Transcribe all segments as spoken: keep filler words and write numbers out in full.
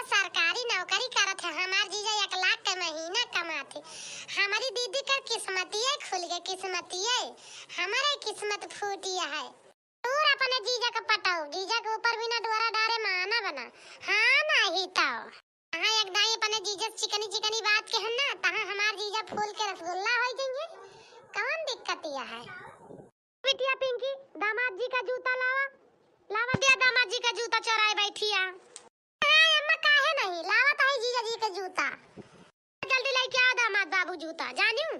सरकारी नौकरी करत है, हमार जीजा एक लाख के महीना कमात है। हमारी दीदी का किस्मतिये खुल गए, किस्मतिये, हमारे किस्मत फूटी है। दूर अपने जीजा के पटाओ, जीजा के ऊपर भी ना डोरा डारे माना बना। हाँ, नहीं तो। हाँ, एक दाई अपने जीजा से चिकनी चिकनी बात के हन ना, तहाँ हमार जीजा फूल के रसगुल्ला होई जइहे। कौन दिक्कत यह है? बिटिया पिंकी, दामाद जी का जूता लावा, लावा दिया दामाद जी का जूता चोराए बैठिया। हाँ अम्मा, काहे नहीं, लावा तो है जीजा जी का जूता। जल्दी लेके आओ दामाद बाबू जूता, जानियो।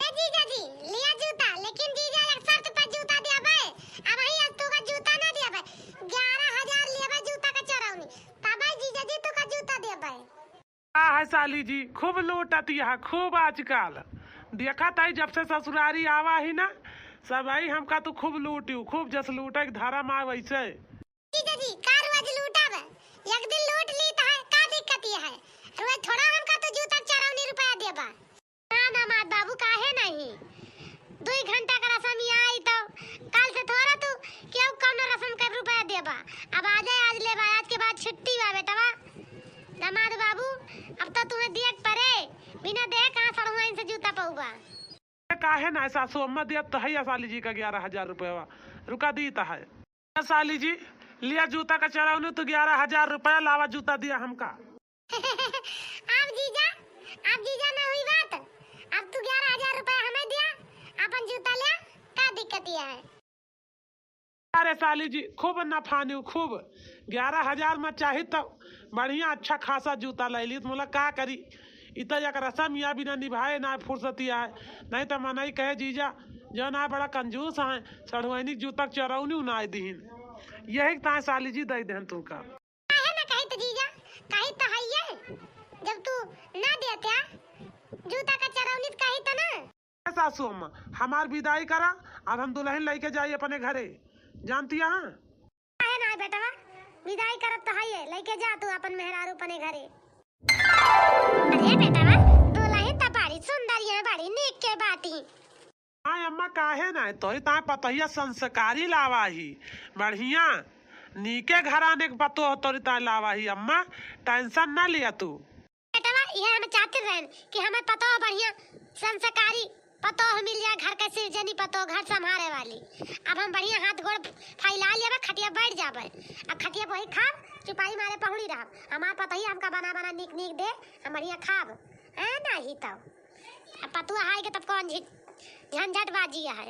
ए जीजा जी, लिया जूता, लेकिन जीजा एक शर्त पर जूता देबे। अब ही आज तू का जूता ना देबे, ग्यारह हजार लेबे जूता का चरौनी, तबे जीजा जी तू का जूता देबे। का है साली जी, खूब लूटत यह, खूब आजकल। देखत है जब से ससुरारी आवा ही ना, सब आई हमका तो खूब लूटियो, खूब जस लूटे के धरम आवे वैसे। जीजा जी, का रोज लूटब? एक दिन लूट ली तो है, का दिक्कत ये है? रोज थोड़ा हमका तो जूता चरौनी रुपया देबा। ना दामाद बाबू, काहे नहीं? दुई घंटा का रसम यहाँ आई तो कल से थोड़ा तू केहू कौनो रसम के रुपया देबा। अब आ जाए, आज लेबा, आज के बाद छुट्टी बा बेटवा। दामाद बाबू, अब तो तुम्हें दिए के परे, बिना दे कहाँ सड़ुआइन से जूता पउबा। काहे ना सासू अम्मा, दिया तो है साली जी का ग्यारह हजार रुपया, रुका दी तो है। साली जी, लिया जूता का चरौनी तो ग्यारह हजार रुपया, लावा जूता दिया हमका। अब जीजा, अब जीजा ना हुई बात, अब तू ग्यारह हजार रुपया हमें दिया, अपन जूता ले, का दिक्कत ये है? अरे साली जी, खूब नफानियो, खूब। ग्यारह हजार में चाही तो बढ़िया अच्छा खासा जूता ले ली, तो मोला का करी, इ तो एक रसम या बिना निभाए ना फुर्सत आए, नहीं तो मनई कहे जीजा जो ना बड़ा कंजूस है, सढ़ुआइनी जूता के चरौनी उनाए दीन, यही ताए साली जी दे देहन तुमका। काहे ना कही तो जीजा, कही तो है ये, जब तू ना देत्या जूता का चरौनी तो कही तो ना। ए सासू अम्मा, हमार विदाई करा, अब हम दुलहिन लइके जाई अपने घरे, जानतिया? काहे ना बेटवा, विदाई करत तो है ये, लइके जा तू अपन मेहरारू अपने घरे। अरे बेटवा, दुलहिन तो बड़ी सुंदर ये, बड़ी नीक के बाटी। हाँ अम्मा, काहे ना, तोरी ताए पतोहिया संस्कारी लावा ही, बढ़िया, नीके घराने के पतोह तोरी ताए लावा ही अम्मा, tension ना लिया तू। बेटवा, इहे हम चाहते रहन कि हमें पतोह बढ़िया संस्कारी पतोह मिल जाए, घर के सिरजनी पतोह, घर संभारे वाली। अब हम बढ़िया हाथ गोड़ फैला लेबे, खटिया बैठ जाबे, अब खटिया वही खाब, चुपाई मारे पहुड़ी रहब। हमार पतोहिया हमका बना बना नीक नीक दे, हम बढ़िया खाब, हैं? नहीं तो अब पतुआ हाय के तब कौन झि-, झंझट बाजी है।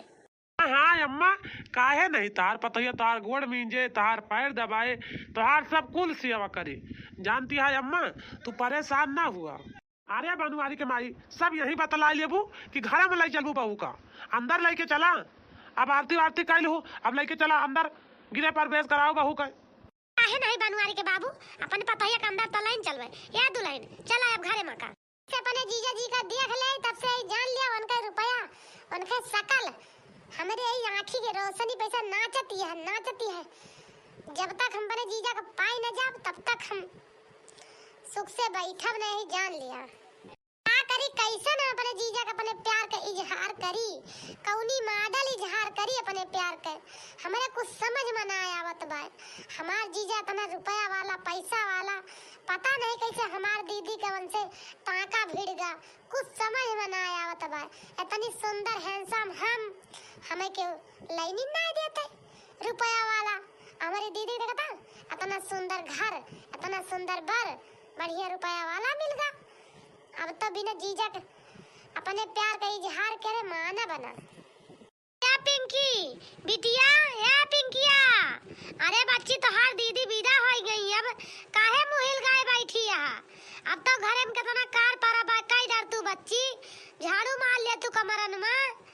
हाँ, हाँ, अम्मा, काहे नहीं? तोहार पतोहिया तोहार गोड़ मींजे, तोहार पैर दबाए, तोहार सब कुल सेवा करे। जानती है अम्मा, तू परेशान ना हुआ। अरे बनवारी के माई, सब यही बतला लेबू कि घर में लाई चलबू बहू का? अंदर लेके चला। अब आरती वारती कैल हो, अब लेके चला अंदर, गिरे प्रवेश कराओ बहू का। काहे नहीं बनवारी के बाबू, अपन पतोहिया के अंदर तो लाइन चलबे। ए दुलहिन, चला अब घरे में का। से अपने जीजा जी का देख ले, तब से ही जान लिया उनका रुपया, उनके शकल, हमरे यही आँखी के रोशनी पे से नाचती है, नाचती है। जब तक हम अपने जीजा का पाई न जाब, तब तक हम सुख से बैठब नहीं, जान लिया। का करी, कैसे न अपने जीजा का अपने प्यार का इजहार करी, कौनी model इजहार करी अपने प्यार के, हमरे कुछ समझ में ना आवत बा। हमार जीजा इतना रुपया वाला, पैसा वाला, पता नहीं कैसे हमार दीदी के मन से टाका भिड़ गा, कुछ समझ में ना आवत बा। इतनी सुंदर handsome हम, हमें केहू लाइनी ना देते रुपया वाला। हमारी दीदी देखता, इतना सुंदर घर, इतना सुंदर बर, बढ़िया रुपया वाला मिल गा। अब तो बिना जीजा के अपने प्यार का इजहार करे माना बना। ए पिंकी, बिटिया, ए पिंकिया, अरे बच्ची, तोहार दीदी विदा होई गई, अब काहे मुहिल गाय बैठी है? अब तो घरे में कितना कार परा बा, कई डर तू बच्ची, झाड़ू मार ले तू कमरन में।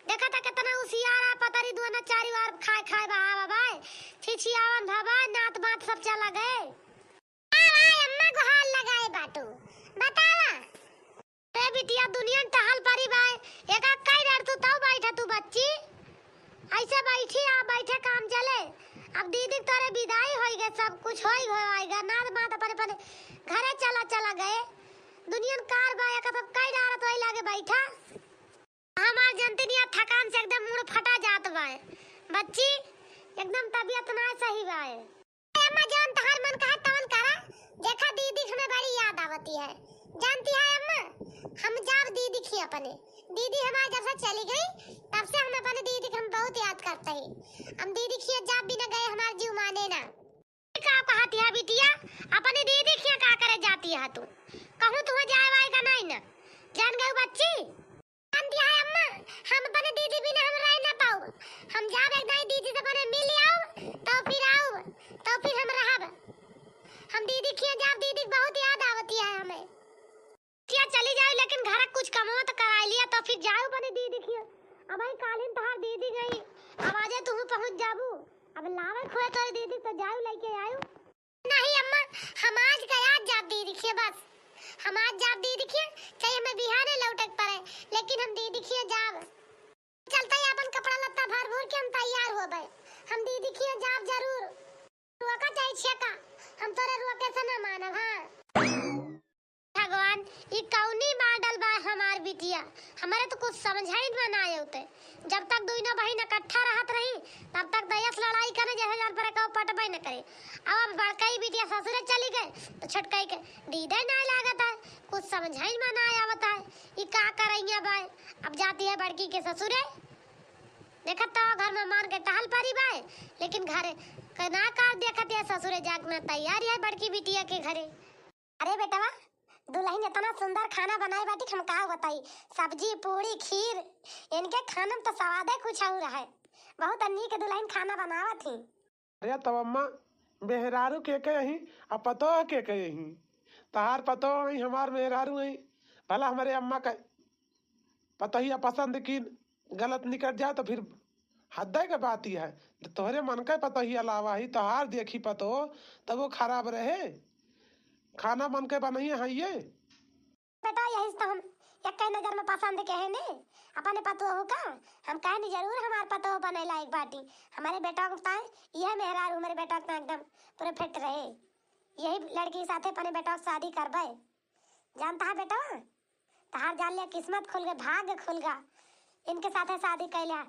देखा था कितना उसियारा पतरी दुआना चारी वार खाए खाए बहावा बाय, छिछियावन भवा, नात बात सब चला गए। का भाई अम्मा गुहार लगाए बाटू, बतावा। ए बिटिया, दुनिया में टहल परी बाय, एका कई डर तू तऊ बैठा तू बच्ची, ऐसे बैठी आ बैठे काम चले। अब दीदी तोरे विदाई होई गए, सब कुछ होई गए, होई गए, नात बात अपने अपने घरे चला चला गए। दुनिया में कार बा, एका सब कई डारत वही लागे बैठा। हमार जनतनिया थकान से एकदम मूड़ फटा जात बाय बच्ची, एकदम तबियत ना सही बाय। ए अम्मा, जौन तहार मन कहे तवन करा। देखा, दीदी हमें बड़ी याद आवती है। जानती है अम्मा, हम जाब दीदी खिया अपने। दीदी हमार जब से चली गई, तब से हम अपने दीदी के हम बहुत याद करते हैं। हम दीदी खिया जाब बिना गए हमार जीव माने ना। का कहती है बिटिया, अपनी दीदी खिया का करे जाती है तू? कहूँ तू जाए वाए का नहीं ना, जान गई बच्ची। जानती है अम्मा, हम अपने दीदी बिना हम रह ना पाऊ। हम जाब एक दाई दीदी से अपने मिल आऊ, तो फिर आऊ, तो फिर हम रहब। हम दीदी खिया जाब, दीदी की बहुत याद आवती है हमें। खिया चली जाऊ, लेकिन घर कुछ कमवा तो कराई लिया, तो फिर जाऊ अपने दीदी खिया। अब आई कालिन तहार दीदी गई, अब आजे तू पहुँच जाबू। अब लावे खोए तोरे दीदी तो जाऊ लेके आऊ। नहीं अम्मा, हम आज का आज जाब दीदी खिया बस। हम आज जाब दीदी खिया, चाहे हमें बिहाने लौटे के पड़े, लेकिन हम दीदी खिया जाब। चलते ही अपन कपड़ा लत्ता भर भूर के हम तैयार होबे। हम दीदी खिया जाब जरूर। रुआ का चाहे छेका, हम तोरे रुआ कैसे ना मानब, हाँ। भगवान, ई कौनी बांडल बा हमार बिटिया, हमरे तो कुछ समझाई में ना आवते। जब तक दुइनो बहिन इकट्ठा रहत रही, तब तक दयस लड़ाई करे, जैसे जान पर कहू पटबे न करे। अब, अब बड़कई बिटिया ससुरे चली गए, तो छोटकई के दीदे ना लागत है, कुछ समझाई में ना आवत है, ई का करैया बा। अब जाती है बड़की के ससुरे, देखत तो घर में मान के टहल परी बा, लेकिन घर के ना काज देखत है ससुरे जागना तैयार है बड़की बिटिया के घरे। अरे बेटवा, दुलहिन इतना सुंदर खाना बनाई बाटी कि हम का बताई। सब्जी, पूड़ी, खीर, इनके खाना में तो स्वादे कुछ और है। बहुत नीक दुलहिन खाना बनावत ही। अरे तब अम्मा, मेहरारू के के अही, आ पतोह के के अही? तहार पतोह अही, हमार मेहरारू अही। भला हमरे अम्मा के पतोहिया पसंद की गलत निकल जाए तो फिर हद्दे के बात ही है। तोहरे मन के पतोहिया लावा ही, तोहार देखी पतोह, तब वो खराब रहे। खाना मन के बनइया है ये। बेटा, यही से तो हम एक नजर में पसंद के है ने, अपने पतोह का। हम कहे नहीं, जरूर हमार पतोह बने लायक बाटी। हमारे बेटा को ताए, यह मेहरारू हमारे बेटा का एकदम पूरे फिट रहे। यही लड़की के साथे अपने बेटा की शादी करबे। जानता है बेटवा, तहार जान लिया किस्मत खुल गए, भाग्य खुल गा, इनके साथे शादी कैला।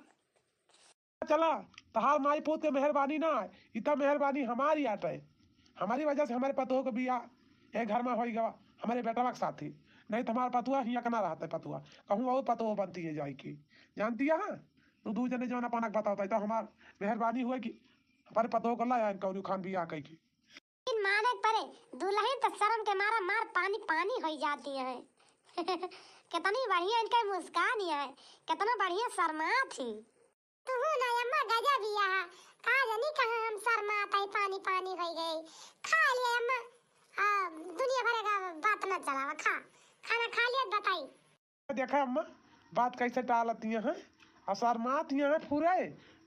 चला, तहार माई पूत के मेहरबानी ना है, इता मेहरबानी हमारी आटे। हमारी वजह से हमारे पतोह के बियाह ए घर में होई गवा, हमारे बेटवा के साथी। नहीं तो हमारा पतुआ हियाँ के ना रहते पतुआ, कहूँ और पतोह बनती है जाई के। जानती है, तू दू जने जौन अपना के बताओ, तो हमार मेहरबानी हुए कि हमारे पतोह को लाया इनका उन्हीं खान बियाह कई की। लेकिन माने के परे, दुलहिन तो शर्म के मारा मार पानी पानी होई जाती है। कितनी बढ़िया इनके मुस्कान है, कितना बढ़िया शर्मात ही। तू ना अम्मा गजब ही है, का जानी कहाँ हम शर्मात है, पानी पानी होई गई। खा लिए अम्मा, आ, दुनिया भर का बात न चलावा, खा, खाना खा लिया, बताई। देखा अम्मा, बात कैसे टालती हैं, असरमात हैं पूरे,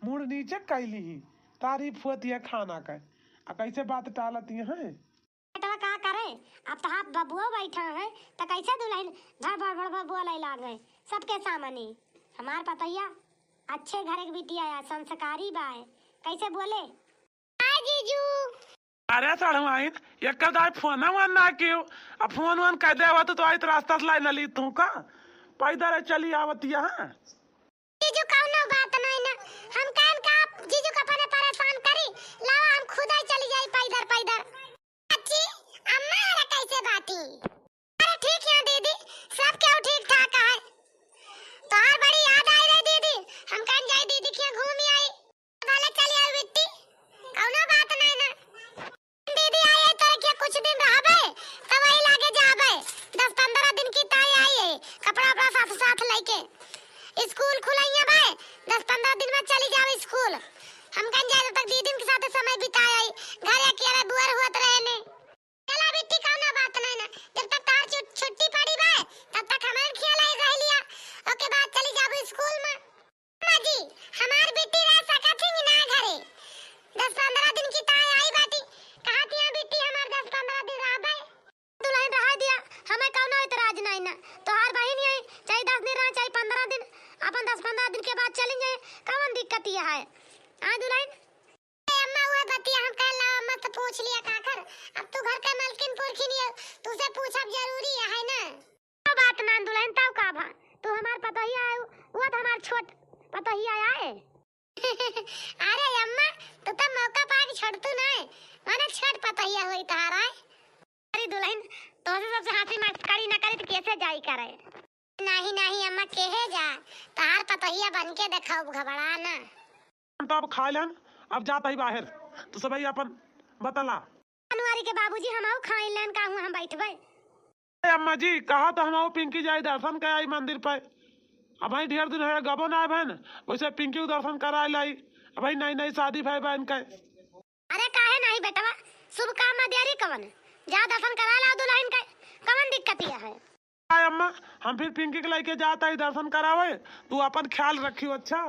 मुड़ नीचे कैली ही, तारीफ होती है खाना के, आ कैसे बात टालती हैं। बेटवा का करे, अब तो हाथ बबुआ बैठा है, तो कैसे दुलहिन भड़ भड़ भड़ भड़ बोले लागे सबके सामने। हमार पतोहिया अच्छे घर के बिटिया है, संस्कारी बा है, कैसे बोले। हाय जीजू। अरे सड़वाइन, एक दाई फोन वोन ना कियो। अब फोन वोन कह दे हुआ तो, तो आई तो रास्ता से लाई न ली तू का। पैदल चली आवत यहाँ। जीजू कौनो बात नहीं ना। हम कहन का जीजू का अपने परेशान करी। लावा हम खुद ही चली जाई पैदल पैदल। अच्छी अम्मा हरा कैसे बाटी? अरे ठीक है दीदी, सब क्यों ठीक ठाक है। तोहार बड़ी याद आई रही दीदी, हम कहन जाई दीदी के यहाँ घूमी आई। भले चली आऊ बिट्टी, कौनो बात नहीं ना। दीदी आई है तोरे के कुछ दिन रहबे, तब वही लागे जाबे। दस पन्द्रह दिन की ताई आई है, कपड़ा उपड़ा साथ साथ लेके। स्कूल खुलैया बे, दस पन्द्रह दिन में चली जाओ स्कूल। हम कहन जाए तब तक दीदी के साथ समय बिताए आई, घर अकेले बोर होत रहे ने। चला बिट्टी, कौनो बात नहीं ना, जब तक तार छु-, छुट्टी पड़ी बे, तब तक हमारे खेल आई रह लिया, ओके बाद चली जाबू स्कूल में। अम्मा जी, हमार बिट्टी रह सकत ही ना घरे? दस पन्द्रह दिन की ताई आई बाटी, कहा थी बिट्टी हमार दस पन्द्रह दिन रहबे। दुलहिन रहा दिया, हमें कौनो इतराज नहीं ना। तोहार बहिन यही चाहे दस दिन रहा, चाहे पन्द्रह दिन, अपन दस पन्द्रह दिन के बाद चली जाए, कौन दिक्कत यह है? हाँ दुलहिन? ए अम्मा, वह बतिया हम कह ला, अम्मा से पूछ लिया काकर। अब तू घर के मालकिन पुरखिन है, तुझसे पूछब जरूरी है ना? तो बात ना दुलहिन, तब का भा? तू हमार पतोहिया है, वो तो हमार छोट पतोहिया है। अरे अम्मा, तू तो मौका पा के छोड़ तू ना है। माने छठ पतहिया होई तहार, आय? अरे दुलहिन, तोहसे सबसे हाथी मार करी ना करी तो कैसे जाई करे? नाही, नाही अम्मा, केहे जा, तहार पतहिया बन के देखाउब, घबरा ना। हम तो अब खाइ लेन, अब जात ही बाहर, तो सबही अपन बतला। अनुआरी के बाबूजी, हमहू खाइ लेन, का हुआ हम बैठबे? ए अम्मा जी, कहा तो हमहू पिंकी जाई दर्शन कर आई मंदिर पे। अबही ढेर दिन होए गबो ना भएन, वैसे पिंकी के दर्शन कराए लाई। अबही नई नई शादी भए बा इनके। अरे काहे नाही बेटवा, शुभ काम में देरी कवन? जा दर्शन करा ला दुलहिन के, कवन दिक्कत ये है? आय अम्मा, हम फिर पिंकी के लइके जात ही दर्शन करावे, तू अपन ख्याल रखियो, अच्छा?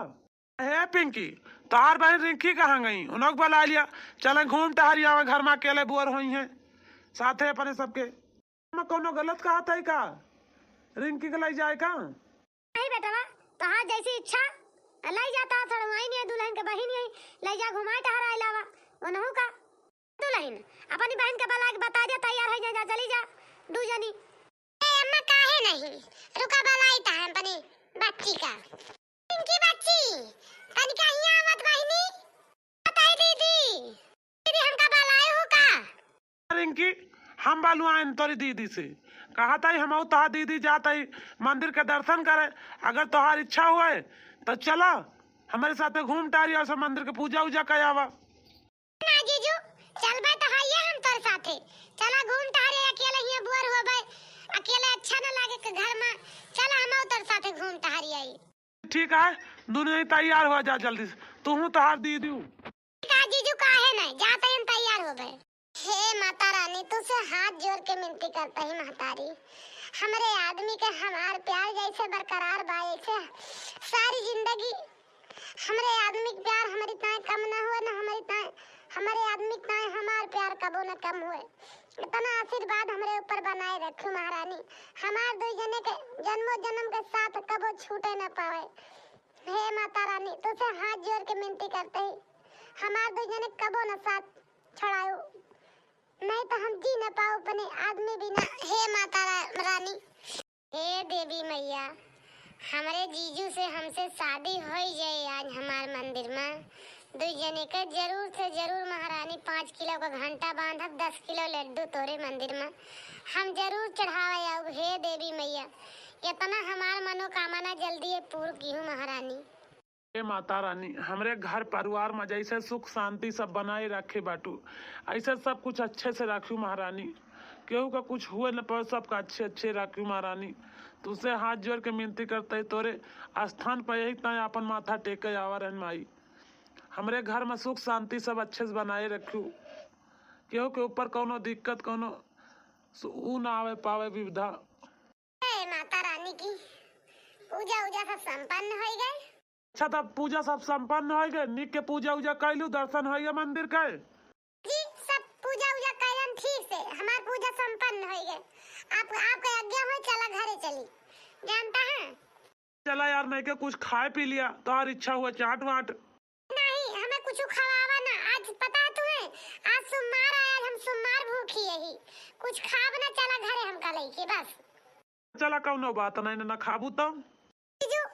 हे पिंकी, तोहार बहिन रिंकी कहाँ गई? उन्हों के बुला लिया, चलें घूम टहरी आवे, घर में अकेले बोर होई हैं, साथे अपने सबके। अम्मा कौनो गलत कहत ही का? रिंकी के लइ जाए का? नाही बेटवा, तोहार जैसी इच्छा, लइ जाता सड़वाइन है दुलहिन के बहिन यही, लइ जा घुमाए टहराए लावा, उनहू का। दुलहिन, अपनी बहिन के बुला के बता दे, तैयार होइ जा, जा, चली जा, दू जनी। ए अम्मा, काहे नाही? रुका, बुलाई त है अपनी बच्ची का। पिंकी बच्ची, तनिका हियाँ आवत बहिनी। बताई दीदी, दीदी हमका बुलाए हो का? रिंकी, हम बुलवाएन तोरी दीदी से। कहत ही हमहू तोहार दीदी जात ही मंदिर के दर्शन करे। अगर तोहार इच्छा होए तो चला हमरे साथे घूम टहरी आवा, सब मंदिर के पूजा उजा कर आवा। ना जीजू, चलबे तो हइये हम तोर साथे। चला घूम टहरी, अकेले हियाँ बोर होबे, अकेले अच्छा न लागे के घर में। चला हमहू तोर साथे घूम टहरी आई। ठीक है, दुनो जनी तैयार हो जा जल्दी से। तू हूँ तोहार दीदी हूँ। का जीजू, काहे नहीं, जाते हम तैयार होबे। हे माता रानी, तुझसे हाथ जोड़ के मिनती करता ही महतारी, हमरे आदमी के हमार प्यार जैसे बरकरार बा, ऐसे सारी जिंदगी हमरे आदमी के प्यार हमरी ताईं कम ना हुए, ना हमरी ताईं, हमरे आदमी के ताईं हमार प्यार कबो न कम हुए। इतना आशीर्वाद हमरे ऊपर बनाए रखियो महारानी, हमार दुई जने के जन्मों जन्म के साथ कबो छूटे न पावे। हे माता रानी, तुझसे हाथ जोड़ के मिनती करते ही हमार दुई जने कबो न साथ छोड़ायो, नहीं तो हम जी न पाओ अपने आदमी बिना। हे माता रा-, रानी। हे देवी मैया, हमरे जीजू से हमसे शादी होई जाए आज हमार मंदिर में। दुई जने के जरूर से जरूर महारानी पाँच किलो का घंटा बांधब, दस किलो लड्डू तोरे मंदिर में हम जरूर चढ़ावे आउब। हे देवी मैया, इतना हमार मनोकामना जल्दी पूर्ण कीहू महारानी। हे माता रानी, हमरे घर परिवार में जैसे सुख शांति सब बनाए रखे बाटू, ऐसे सब कुछ अच्छे से रखियो महारानी। केहू का कुछ हुए न पावे, सबका अच्छे अच्छे रखियो महारानी। तुझसे हाथ जोड़ के मिनती करते ही तोरे स्थान पर यही ताईं आपन माथा टेके आवा रहन माई। हमरे घर में सुख शांति सब अच्छे से बनाए रखियो, केहू के ऊपर कौनो दिक्कत, कौनो सु-, ऊ ना आवे पावे विपदा। हे माता रानी की पूजा उजा सब संपन्न होई गए। अच्छा, तब पूजा सब संपन्न होई गए, निक के पूजा उजा कैलू, दर्शन होई गए मंदिर के? जी, सब पूजा उजा कैलन ठीक से, हमार पूजा संपन्न होई गए। आप, आपके आज्ञा हो, चला घरे चली, जानता है। चला यार, नहीं के कुछ खाए पी लिया, तोहार इच्छा हुआ चाट वाट। नहीं, हमें कुछ खवावा ना, आज पता है तुम्हें, आज सोमवार है, आज हम सोमवार भूखी यही, कुछ खाब ना, चला घरे हमका लेके बस। चला, कौनो बात नहीं, ना खाबू तो। जीजू,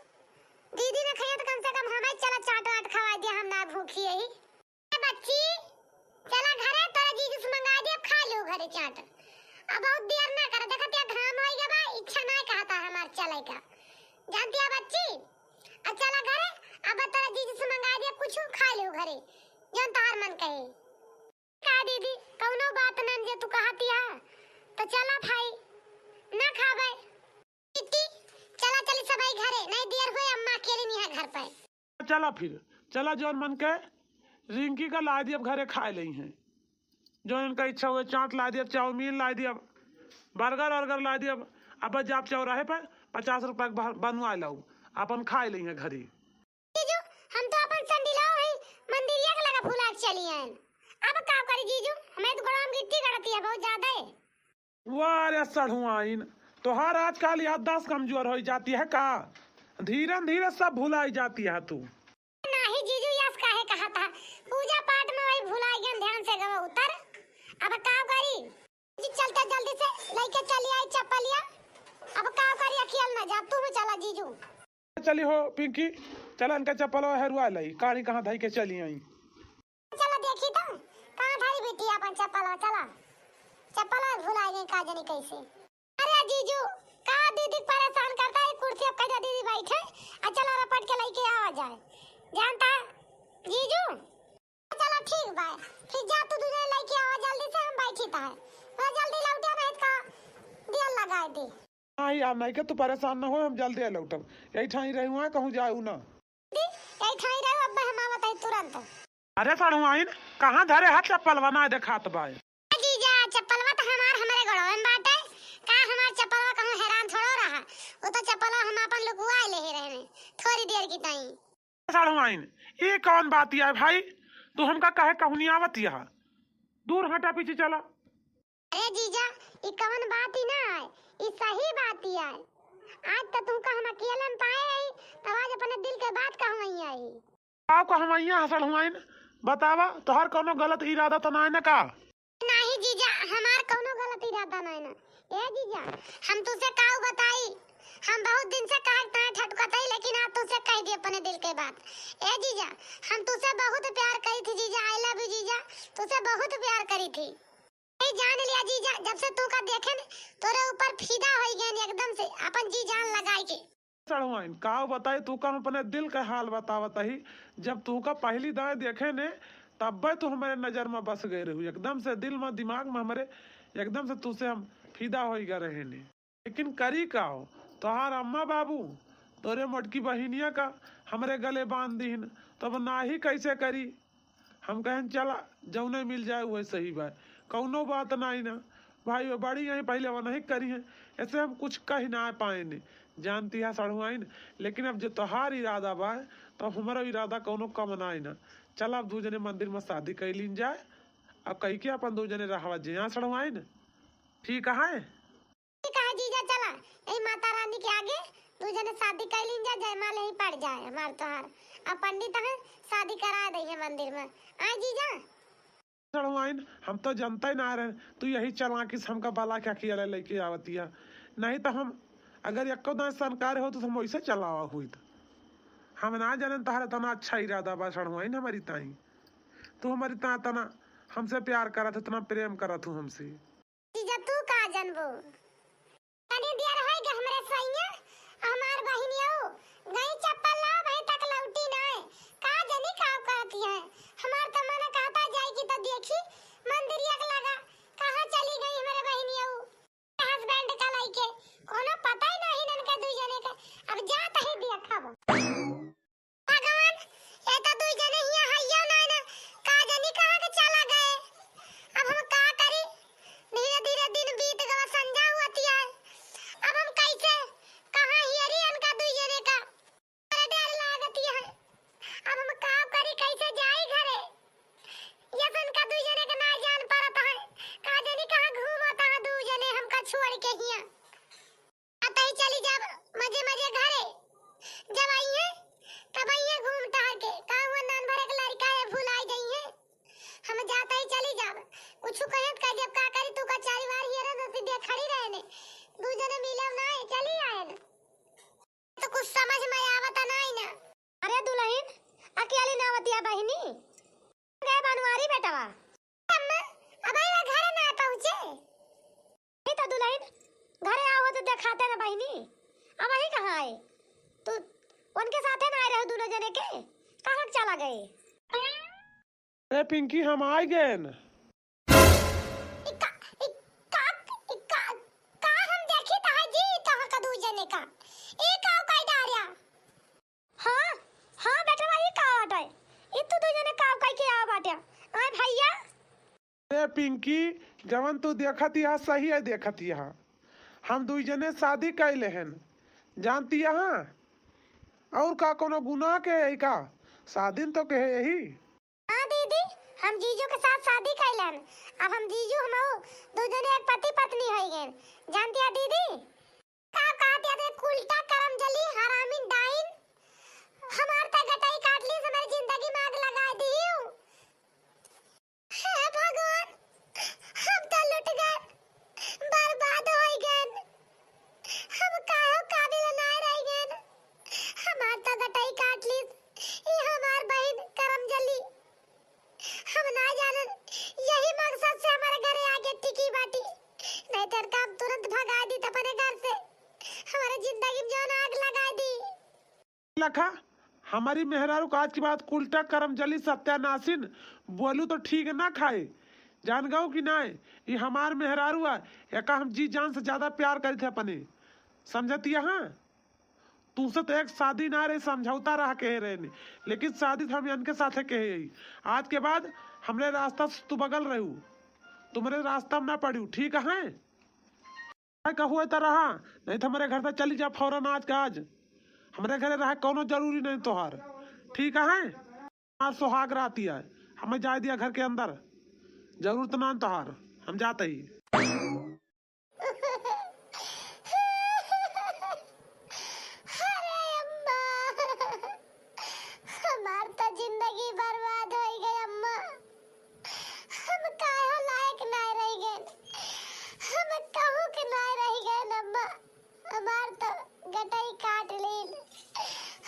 दीदी न खाइए तो कम से कम हमें चला चाट वाट खवा दिया, हम ना भूखी यही। ए बच्ची, चला घरे, तोरे जीजू से मंगा दिया, खा लो घरे चाट। अब बहुत देर ना कर, देखत या घाम होई गया बा, इच्छा ना कहता हमार चले का, जानती है बच्ची। अब चला घरे, अब तोरे जीजू से मंगा दिया, कुछ खा लो घरे, जौन तोहार मन कहे। का दीदी, कौनो बात नन जे तू कहतिया, तो चला भाई, ना खाबे। दीदी, चला चली सबई घरे, नहीं देर होए, अम्मा अकेली नहीं है घर पे। चला फिर, चला जौन मन के रिंकी का ला दियब घरे खाए लई हैं, जौन इनका इच्छा हुए, चाट ला दियब, चाउमीन ला दियब, बर्गर वर्गर ला दियब। अब बस जाब चौराहे पर पचास रुपया के भ-, बनवा लाऊ, अपन खाए लई हैं घरी। जीजू, हम तो अपन संडिलाओ है मंदिरिया के लगा भुला के चली आयन। अब का करी जीजू, हमें तो गोड़वा में गिट्टी गड़ती है बहुत ज्यादा है। वाह रे सढ़ुआइन, तोहार आजकल याददाश्त कमजोर होई जाती है का? धीरे धीरे सब भुलाई जाती है तू। नाही जीजू, यस काहे कहा था? पूजा पाठ में वही भुलाई गन, ध्यान से गवा उतर। अब का करी? जी, चलते जल्दी से लेके चली आई चप्पलिया। अब का करी, अखियल ना जा, तू भी चला जीजू। चली हो पिंकी, चला इनका चप्पल हेरुआ लाई, काढ़ी कहाँ धई के चली आई। चला देखी तो, कहाँ धरी कि अपन चप्पल चला, चप्पल भुला गई का जानी कैसे। अरे जीजू, का दीदी परेशान करता है? कुर्सी पे कह दे दीदी बैठे, आ चला रपट के लेके आवा जाए। जानता है जीजू? चला ठीक बा, फिर जा तू दुजने लेके आवा जल्दी से, हम बैठी ता है। थोड़ा जल्दी लौटिया, नहीं तो दिया लगाए दे। नहीं यार, नहीं के तू परेशान न हो, हम जल्दी लौटब। यही ठाई रही हुआ, कहूँ जाऊ ना। यही ठाई रहो, अब हम आवत है तुरंत। अरे सड़ुआइन, कहाँ धरे हाथ चप्पलवा, ना देखात बा। ए जीजा, चप्पलवा तो हमार हमरे गोड़वे में बाटे। का हमार चप्पलवा कहूँ हैरान थोड़ो रहा। वो तो चप्पलवा हम अपन लुकुआ ले ही रहने थोड़ी देर की ताई। सड़ुआइन, ये कौन बात है भाई? तू हमका कहे कहूँ नहीं आवत यहाँ? दूर हटा, पीछे चला। अरे जीजा, ई कवन बात ही ना है, ई सही बात ही है। आज तो तुमका हम अकेले में पाए आई, तब आज अपने दिल के बात कहवई आई। आओ कहवैया हसड़ हुआइन, बतावा, तोहार कौनो गलत इरादा तो ना है ना का? नहीं जीजा, हमार कौनो गलत इरादा नहीं ना। ए जीजा, हम तुझसे काऊ बताई, हम बहुत दिन से कहे ताए ठटकत हई, लेकिन आज तुझसे कह दी अपने दिल के बात। ए जीजा, हम तुझसे बहुत प्यार करी थी जीजा, I love you जीजा, तुझसे बहुत प्यार करी थी। ए जान लिया जीजा, जब से तू का देखे न, तोरे ऊपर फिदा होई गए एकदम से, अपन जी जान लगाई के। सड़वाइन, का बताई तू का, हम अपने दिल का हाल बतावत ही। जब तू का पहली दाएं देखे ने, तब्बे तू हमारे नजर में बस गए रहू, एकदम से दिल में, दिमाग में हमरे, एकदम से तू से हम फिदा होई गए रहे ने। लेकिन करी का हो, तोहार अम्मा बाबू तोरे मोटकी बहिनिया का हमरे गले बांध दीन, तब नाही कैसे करी। हम कहन चला, जौने मिल जाए वही सही बा, कौनो बात नाही ना। भाई वो बड़ी यहीं पहले वो नहीं करी है, ऐसे हम कुछ कह ना पाएन, जानती है सड़ुआइन। लेकिन अब जो तोहार इरादा बा, तो हमारा इरादा कौनो कम नाही ना। चला अब दू जने मंदिर में शादी कर लीन जाए, अब कह के अपन दू जने रहवा जे, हाँ सड़ुआइन, ठीक है। ठीक है जीजा, चला यही माता रानी के आगे दू जने शादी कर लीन जा, जयमाल यहीं पड़ जाए हमार तोहार। अब पंडित है, शादी करा दे है मंदिर में। आए जीजा। सड़वाइन, हम तो जनता ही ना रहे, तू यही चालाकी से हमका बला के अकेले लेके आवतिया, नहीं तो हम अगर एको दाएं सनकार हो तो हम वैसे चलावा हुई। तो हम ना जाने तोहरा इतना अच्छा इरादा बा सड़वाइन हमारी ताई, तू हमारी ता-, तना हमसे प्यार करत, इतना प्रेम करत हूँ हमसे। जीजा तू का जनबो? तनी देर होई गे हमरे सैया, हमार बहिनियो गई चप्पल ला, अबहीं तक लौटी नाय। का जनी का कहती है? हमार त मन कहता जाई कि त देखी मंदिरिया के लगा कहाँ चली गई हमरे बहिनियो। Husband का लइके कोनो पता ही नहीं इनके दुई जने के। अब जात ही देखब। भगवान, ये तो दुई जने हियां हइयो ना, ना, का जानी कहाँ के चला गए। अब हम का करी? धीरे धीरे दिन बीत गवा, संझा हुअत है। अब हम कैसे, कहाँ हियरी इनका दुई जने का? बड़ा डर लागत है। अब हम का करी, कैसे जाई घरे? ये इनका दुई जने के ना जान पड़त है, का जानी कहाँ घूमत है दुई जने हमका छोड़ के हियां। आते ही चली जाब मजे मजे घरे। जब आइए तब आइए घूम टहर के। का हुआ नान भर एक लड़का है भुलाई जाइए। हम जाते ही चली जाब। कुछ कहे त का जब का करी तू का चारी बार हियरे न सीधे खड़ी रहे ने। दू जने मिले ना है, चली आए न। तो कुछ समझ में आवत नहीं ना। अरे दुल्हन, अकेली ना आवतिया बहिनी? गए बनवारी बेटवा। अम्मा, अबही वो घरे ना पहुँचे। नहीं तो दुल्हन, घरे आओ तो देखाते ना बहिनी। अबही कहाँ आए? तू उनके साथे ना आए रहे दोनों जने के? कहाँ चला गए? अरे पिंकी, हम आइ गएन। इका, इका, इका, का हम देखी तहा जी तहा का दू जने का? ए का कई डारिया? हाँ, हाँ बेटवा, ई का बाटे? ई तू दुई जने का कई के आवा बाटे? आय भैया। अरे पिंकी, जवन तू देखत यहा सही है, देखत यहा। हम दुई जने शादी कैले हन, जानती यहा? और का कोनो गुनाह के है का? शादी तो के है यही। हाँ दीदी, हम जीजू के साथ शादी कैले हन। अब हम जीजू हमहू दू जने एक पति पत्नी हो गए, जानती है दीदी? का कहत याद रे कुलटा करम जली हरामी डाइन। हमार त गटई काट ली, हमारी जिंदगी में आग लगा दी। हे भगवान, हम त लुट गए, बर्बाद हो गए। हम काहो काबिल ना रह गए। हमार त गटई काट ली, ई हमार बहिन करम जली। हम ना जानन यही मकसद से हमारे घरे आके टिकी बाटी, नहीं तो इनका हम तुरंत भगा दीत अपने घर से। हमारे जिंदगी में जौन आग लगा दी। लखा, हमारी मेहरारू का आज के बाद कुलटा करम जली सत्यानाशिन बोलू तो ठीक ना खाए। जान गऊ कि नाय, ये हमार मेहरारू है, एका हम जी जान से ज्यादा प्यार करी थे अपने। समझती है? तुमसे तो एक शादी ना रही, समझौता रहा कहे रहे ने, लेकिन शादी तो हम इनके साथे कहे ही। आज के बाद हमरे रास्ता से तू बगल रहू, तुम्हरे रास्ता में ना पड़ू, ठीक है? कहू है तो रहा, नहीं तो हमारे घर से चली जा फौरन आज का आज। हमारे घरे रहा कौनो जरूरी नहीं तोहार, ठीक है? आज सुहाग रात ही है, हमें जाए दिया घर के अंदर, जरूरत ना तोहार, हम जाते ही। अरे अम्मा, हमार तो जिंदगी बर्बाद हो गई अम्मा। हम काहे लायक ना रह गए, हम कहूँ के ना रह गए अम्मा। हमार तो गटई काट लीन।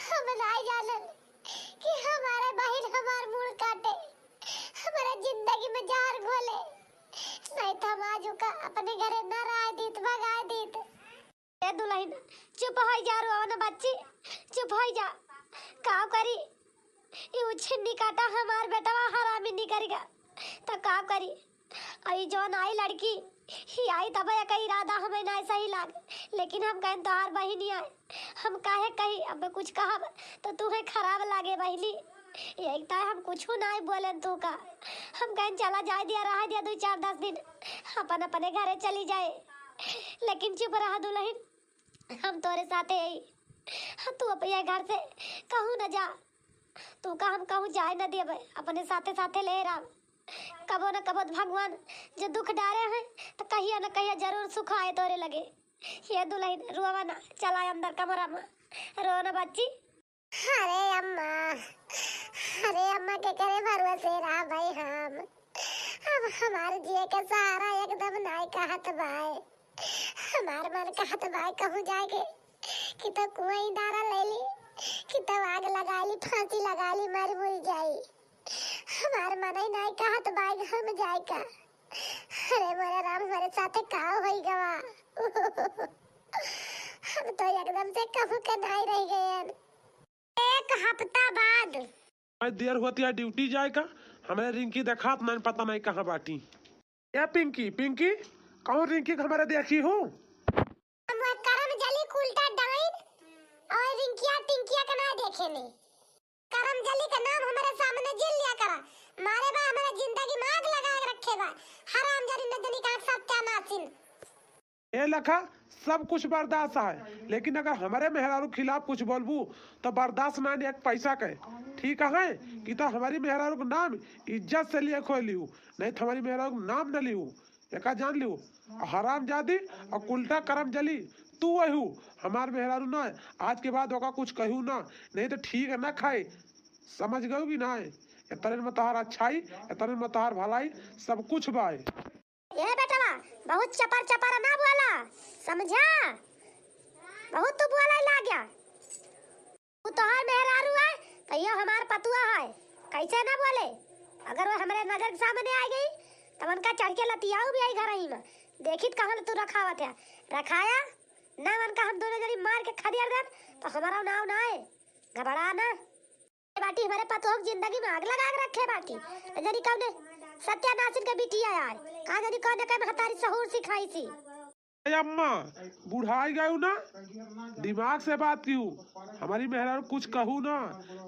हम नाई जानन कि हमारे बहिन हमार मूड़ काटे, हमारे जिंदगी में जहर घोले। नहीं तो हम आज ओका अपने घरे न रह दीत, भगाए दीत। ए दुलहिन, चुप होइ जा, रोवा न बच्ची, चुप होइ जा। का करी, ई उछिन्नी काटा हमार बेटवा हरामी निकरि गा, त का करी? अई जौन आई लड़की, ही आई तब एक इरादा हमें नाय सही लाग, लेकिन हम कहन तोहार बहिनी आए, हम काहे कही, अब कुछ कहब तो तुहे खराब लागे बहिनी। एक तो हम कुछ नाय बोलेन तू का, हम कहन चला जाए दिया, रह दिया दो चार दस दिन, अपन अपने घरे चली जाए, लेकिन चुप रहा दुलहिन, हम तोरे साथे हई। हाँ, तू अपने घर से कहूँ न जा, तू का हम कहूँ जाए न देबे, अपने साथे साथे ले रह। कबो न कबो भगवान जो दुख डारे हैं, तो कहिया न कहिया जरूर सुख आए तोरे लगे। ये दुलहिन, रोवा ना, चला अंदर कमरा में, रो ना बच्ची। अरे अम्मा, अरे अम्मा, के करे भरोसे रहा भाई हम। अब हमार जिए के सहारा एकदम नाय कहत बाय। हमार मन कहत बाय कहूँ जाए के, कि तो कुआं दारा ले ली, कि तो आग लगा ली, फांसी लगा ली, मर मुर जाई। हमार मनई नाय कहत बाय हम जाए का। अरे मोरे राम, हमारे साथे का होई गवा। हम तो एकदम से कहूँ के नाय रह गए। एक हफ्ता बाद। आज देर होती है ड्यूटी जाए का, हमें रिंकी देखात नहीं, पता नहीं कहाँ बाटी। ए पिंकी, पिंकी, कौन रिंकी के हमारे देखी हूँ? हम वो करम जली कुलटा डाइन और रिंकिया टिंकिया के ना देखे नहीं। करम जली का नाम हमारे सामने जिन लिया करा, मारे बा हमारे जिंदगी में आग लगा के रखे बा। हराम जली न जनी का सत्यानाशिन। ए लखा, सब कुछ बर्दाश्त है, लेकिन अगर हमारे मेहरारू खिलाफ कुछ बोलबू तो बर्दाश्त ना, एक पैसा के। ठीक है कि तो हमारी मेहरारू के नाम इज्जत से लिए खोए लिहू, नहीं तो हमारी मेहरारू के नाम न लिहू, एका जान लिहू। हराम जादी और कुलटा करम जली, तू वहू, हमार मेहरारू ना। आज के बाद ओका कुछ कहू ना, नहीं तो ठीक है ना खाए। समझ गऊ कि ना? इतने में तोहार अच्छाई, इतने में तोहार भलाई, सब कुछ बाय। ए बेटवा, बहुत चपर चपर ना बोला, समझा? बहुत तू बोले लाग्या। तू तोहार मेहरारू है, तो ये हमार पतुआ है, कैसे ना बोले? अगर वो हमरे नजर के सामने आ गई, तब उनका चढ़ के लतियाऊ भी आई घर ही में। देखित कहाँ तू रखावत है, रखाया ना उनका हम दोनों जनी मार के खदेड़ देब, तो हमारा नाव ना है, घबरा ना। बाटी हमारे पतोह के जिंदगी में आग लगा के रखे बाटी। जनी कौने सत्यानाशिन के बिटिया यार, का जनी कौने के महतारी सहूर सिखाई सी। ए अम्मा, बुढ़ाई गयू ना, दिमाग से बात किहू। हमारी मेहरारू कुछ कहू ना,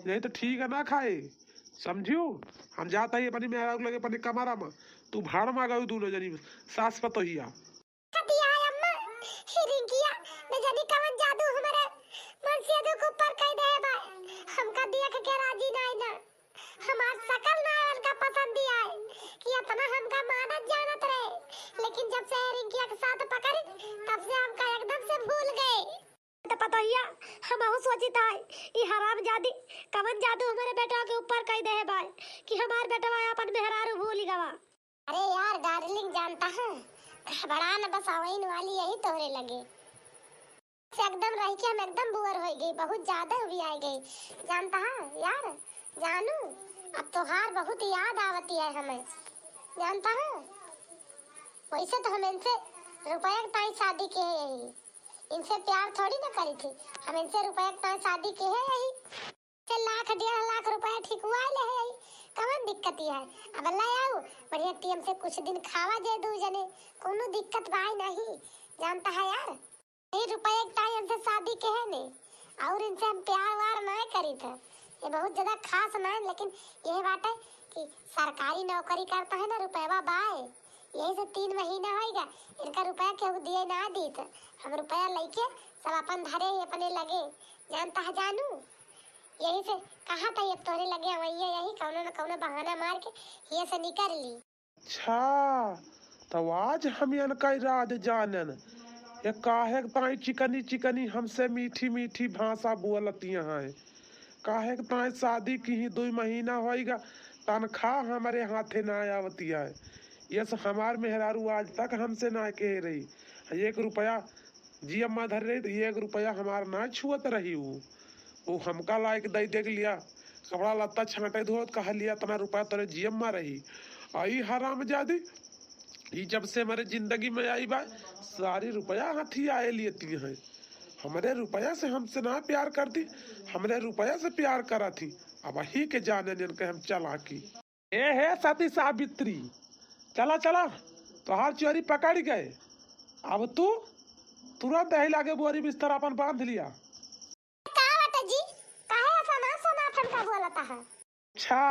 नहीं तो ठीक है ना खाए, समझियो? हम जाता ही अपनी मेहरारू लगे अपने कमरा में, तू भाड़ में गयू दोनों जनी सास पतोहिया। कतिया है अम्मा, ही रिंकिया, न जानी कवन जादू हमारे मुर्शिदू के ऊपर कई दे बा। हमका देख के राजी नाई ना। हमार शकल ना उनका पसंद आए कि इतना हमका मानत जानत रहे, लेकिन जब से रिंकिया के साथ पकड़ी, तब से हमका एकदम से भूल गए। तो पतोहिया, हमहू सोचित है, ई हरामजादी कवन जादू हमारे बेटवा के ऊपर कई दे बा कि हमार बेटवा अपन मेहरारू भूल गवा। अरे यार डार्लिंग, जानता है, घबरान बस आवइन वाली यही तोहरे लगे। से एकदम रह के हम एकदम बुअर हो गई, बहुत ज्यादा भी आ गई। जानता है यार जानू, अब तोहार बहुत याद आवती है हमें। जानता है, वैसे तो हम इनसे रुपया के ताई शादी के है यही, इनसे प्यार थोड़ी ना करी थी, हम इनसे रुपया के ताई शादी के है यही। से लाख डेढ़ लाख रुपया ठिकवा ले है यही, कवन दिक्कत है? अब ले आओ, बढ़िया टीएम से कुछ दिन खावा जे दू जने, कोनो दिक्कत भाई नहीं, जानता है यार। ई रुपया के ताई हमसे शादी के है ने, और इनसे हम प्यार व्यार नाय करी थे। ये बहुत ज्यादा खास नाय, लेकिन ये बात है कि सरकारी नौकरी करता है ना, रुपया बाय, यही से तीन महीना होइगा, इनका रुपया केहू दिए ना दीत। हम रुपया लेके सब अपन धरे ही अपने लगे, जानता है जानू। यही से कहा था ये तोरे लगे अवैया, यही कौनो न कौनो बहाना मार के ये से निकर ली। अच्छा, तब आज हम इनका राज जानन। ये काहे के ताई चिकनी चिकनी हमसे मीठी मीठी भाषा बोलती हैं? काहे के ताई शादी की ही दुई महीना होइगा, तनख्वाह हमरे हाथे ना आवती है। ये से हमार मेहरारू आज तक हमसे ना कहे रही, एक रुपया जियम्मा धर रही तो एक रुपया हमार ना छुअत रही। ऊ ऊ हमका लायक दई दे लिया, कपड़ा लत्ता छांटे धोत कहा लिया, इतना रुपया तोरे जियम्मा रही। आ ई हरामजादी, ई जब से हमारे जिंदगी में आई बा, सारी रुपया हाथी आए लेती हैं। हमरे रुपया से हमसे ना प्यार करती, हमरे रुपया से प्यार करा थी। अब वही के जाने नियन के हम चालाकी। ए हे सती सावित्री, चला चला, तोहार चोरी पकड़ गए। अब तू तुरंत यही लागे बोरी बिस्तर अपन बांध लिया। का बात है जी? काहे ऐसा ना सुना फन का बोलता है? अच्छा,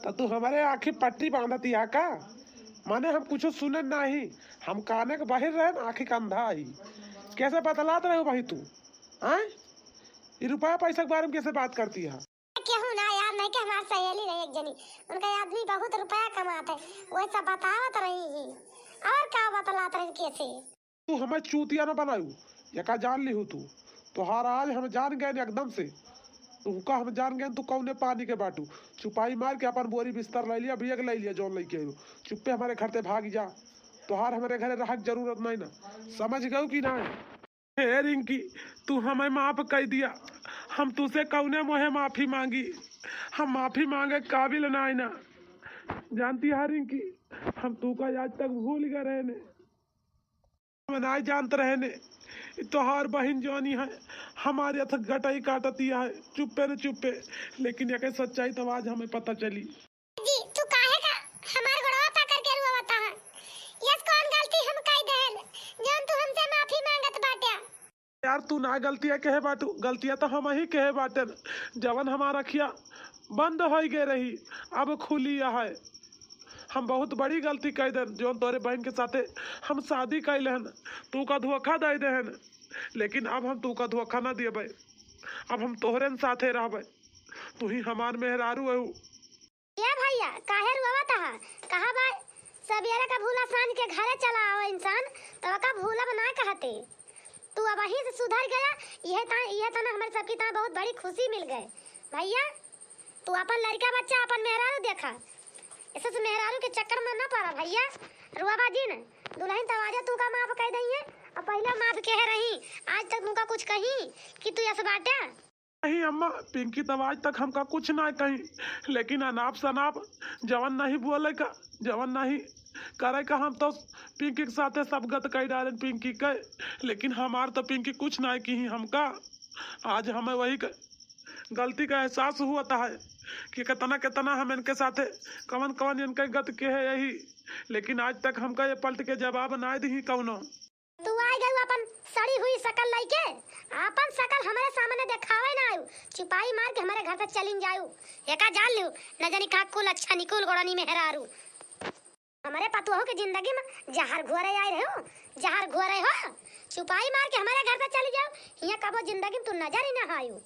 तो तू हमारे आँखी पट्टी बांधती है का? माने हम कुछ सुने नहीं, हम काने के बाहर रहे ना, आँखी के अंधा ही। कैसे बतलात रहे हो भाई तू? आय, ये रुपया पैसा के बारे में कैसे बात करती है? केहू ना यार, नहीं के हमार सहेली रही एक जनी, उनका आदमी बहुत रुपया कमात है, वही सब बतावत रही ही। और का बतलात रही कैसे? तू हमें चूतिया न बनायू, यका जान लिहू तू। तोहार आज हम जान गए एकदम से। तुमका हम जान गए, तू कौने पानी के बाटू। चुपाई मार के अपन बोरी बिस्तर ले लिया, बैग ले लिया, जौन लेके आयू। चुप्पे हमारे घर से भाग जा। तोहार हमारे घरे रहक जरूरत नहीं ना, समझ गयू कि नहीं? हे रिंकी, तू हमें माफ कर दिया। हम तुसे कौने मोहे माफी मांगी? हम माफी मांगे काबिल नहीं ना। जानती है रिंकी, हम तू का आज तक भूल गए रहे ने। हम नाय जानत रहे ने, ई तोहार बहिन जौनी है, हमारे हथ गटई काटती है, चुप्पे न चुप्पे। लेकिन एके सच्चाई तब आज हमें पता चली। जी, तू काहे का हमार गोड़वा पकड़ के रुआवता है? यस कौन गलती हम कई देहल, जौन तू हमसे माफी मांगत बाट्या? यार, तू ना गलतिया कहे बाटू, गलतिया तो हम ही कहे बाटन। जवन हमार अखिया बंद होई गए रही, अब खुली है। हम बहुत बड़ी गलती कई देन, जौन तोरे बहन के साथे हम शादी कई लेहन, तू का धोखा दे देहन। लेकिन अब हम तू का धोखा ना दियबे, अब हम तोहरे न साथे रहबे। तू ही हमार मेहरारू है। ए भइया, काहे रुआवत ह? कहा बा, सबेरे का भूला सांझ के घरे चला आवा इंसान, तब का भूलब ना कहते। तू अबहीं से सुधर गया, इहे ता, इहे तना हमरे सबकी ता बहुत बड़ी खुशी मिल गए। भइया, तू अपन लड़का बच्चा, अपन मेहरारू देखा, ऐसे से मेहरारू के चक्कर में ना पड़ा भइया। रुआबा जिन, दुलहिन तब आजे तू का माफ कह दइहे, अब पहिला माफ कहे रही, आज तक तुमका कुछ कही कि तू ऐसे बाटे? नहीं अम्मा, पिंकी तब आज तक हमका कुछ ना कही, लेकिन अनाप शनाप जवन नहीं बोले का, जवन नहीं करे का, हम तो पिंकी के साथे सब गत कई डालेन पिंकी के, लेकिन हमार तो पिंकी कुछ ना कही हमका। आज हमें वही क-, गलती का एहसास हुआ था है कि कितना कितना हम इनके साथे कवन कवन इनके गत के है यही, लेकिन आज तक हमका ये पलट के जवाब ना दी कौनो। तू आइ गयू अपन सड़ी हुई शकल लइके, आपन शकल हमरे सामने देखावे ना आयू। चुपाई मार के हमरे घर से चलिन जायू। एका जान लिहू, न जानी का कुल अच्छा निकुल गोड़नी मेहरारू। हमरे पतोहू के जिंदगी में जहर घोरे आइ रहे हो, जहर घोरे हो। चुपाई मार के हमरे घर से चली जाओ, हियाँ कबो जिंदगी में तू नजर ही ना आयू।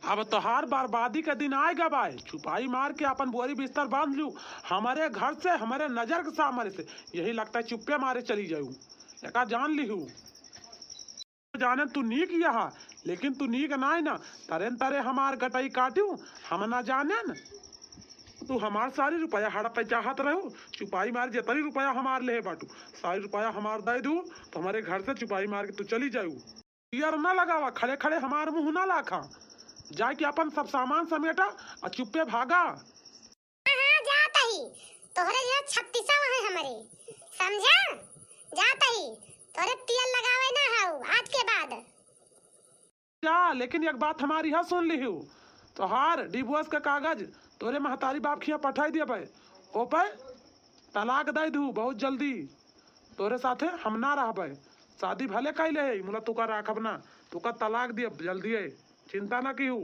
अब तोहार बर्बादी के दिन आए गा बाय। चुपाई मार के अपन बोरी बिस्तर बांध लू, हमारे घर से हमारे नजर के सामने से। यही लगता है चुप्पे मारे चली जाऊ, एका जान लिहू। जाने तू नीक यहाँ, लेकिन तू नीक नाय ना, तरे न तरे हमार गटई काटू, हम ना जाने न। तू हमार सारी रुपया हड़पे चाहत रहू, चुपाई मार जितनी रुपया हमार लेहे बाटू, सारी रुपया हमार दे दू, तो हमारे घर से चुपाई मार के तू चली जाऊ। गियर ना लगावा, खड़े खड़े हमार मुंह ना लाखा। जाके अपन सब सामान समेटा आ चुप्पे भागा। हाँ, हाँ, जात ही। तोहरे जइसा छत्तीसा वहाँ हमरे, समझा? जात ही, तोहरे तेल लगावे ना हऊ आज के बाद। जा, लेकिन एक बात हमारी हा सुन लिहू, तोहार डिवोर्स के कागज तोरे महतारी बाप खिया पठाई देबे, ओपे तलाक दे दू बहुत जल्दी। तोरे साथे हम ना रहबे, शादी भले कैले है, मुला तुका राखब ना, तुका तलाक दियब जल्दी है, चिंता ना किहू।